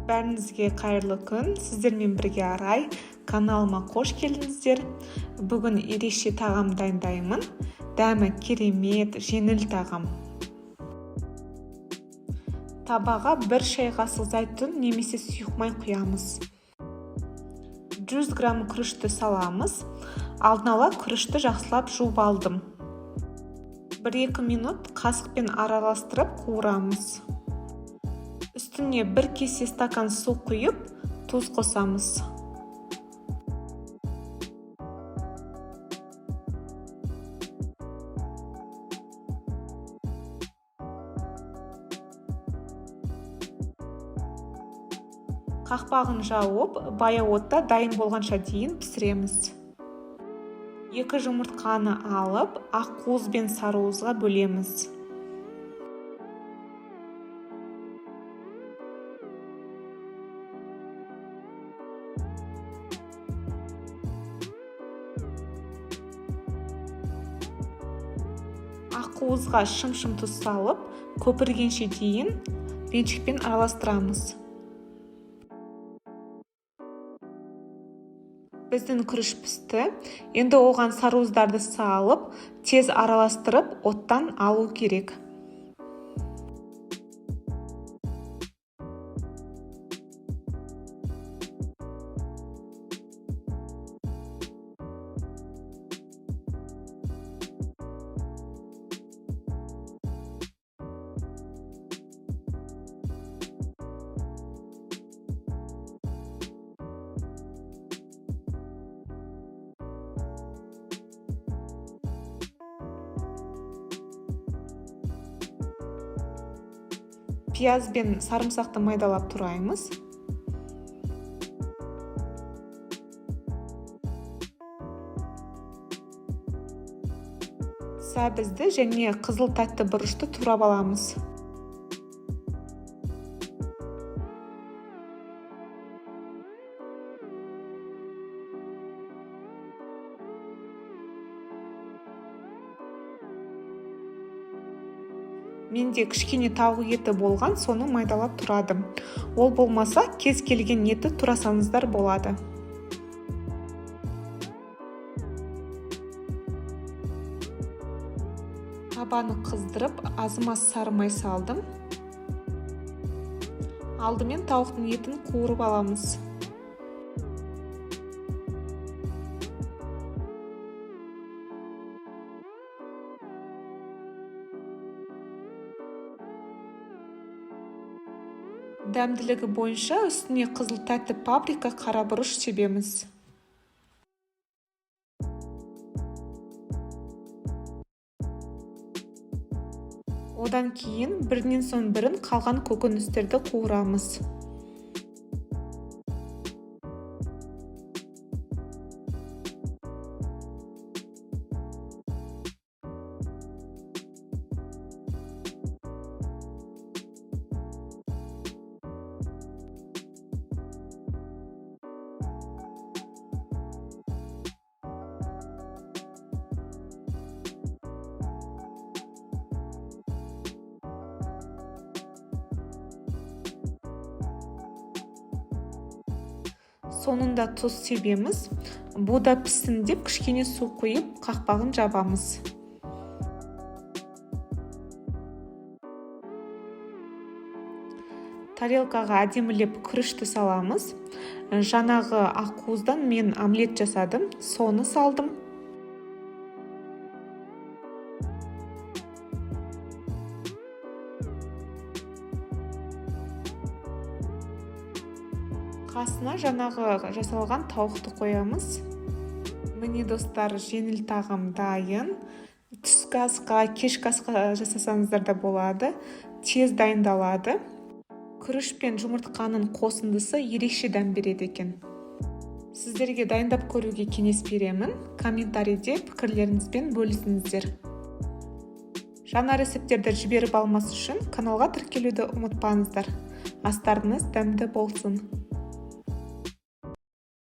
Бәріңізге қайырлы күн! Сіздермен бірге Арай. Каналыма қош келдіңіздер. Бүгін ерекше тағам дайындаймын. Дәмі керемет, жеңіл тағам. Табаға 1 шай қасық зәйтүн немесе сұйық май құямыз. 100 грамм күрішті саламыз. Алдын ала күрішті жақсылап жуып алдым. 1-2 минут қасықпен араластырып қуырамыз. Үстіне 1 кесе стакан су құйып, тұз қосамыз. Қақпағын жауып, баяу отта дайын болғанша дейін пісіреміз. 2 жұмыртқаны алып, ақуыз бен сарыуызға бөлеміз. Ақуызға шым-шым тұз салып, көпіргенше дейін венчикпен араластырамыз. Біздің күріш пісті. Енді оған сарыуыздарды салып, тез араластырып, оттан алу керек. Пияз бен сарымсақты майдалап тураймыз. Сәбізді және қызыл тәтті бұрышты турап аламыз. Менде кішкене тауық еті болған, соны майдалап турадым. Ол болмаса, кез келген етті турасаңыздар болады. Табаны қыздырып, азымаз сары май салдым. Алдымен тауықтың етін қуырып аламыз. Дәмділігі бойынша үстіне қызыл тәтті паприка, қара бұрыш себеміз. Одан кейін бірінен соң бірін қалған көкөністерді қуырамыз. Соңында тұз себеміз. Бұ да піссін деп кішкене су құйып, қақпағын жабамыз. Тарелкаға әдемілеп күрішті саламыз. Жаңағы ақуыздан мен омлет жасадым, соны салдым. Қасына жаңағы жасалған тауықты қоямыз. Міне, достар, жеңіл тағам дайын. Түскі асқа, кешкі асқа жасасаңыздар да болады. Тез дайындалады. Күріш пен жұмыртқаның қосындысы ерекше дәм береді екен. Сіздерге дайындап көруге кеңес беремін. Комментарийде пікірлеріңізбен бөлісіңіздер. Жаңа рецепттерді жіберіп алмас үшін каналға тіркелуді ұмытпаңыздар. Астарыңыз дәмді болсын.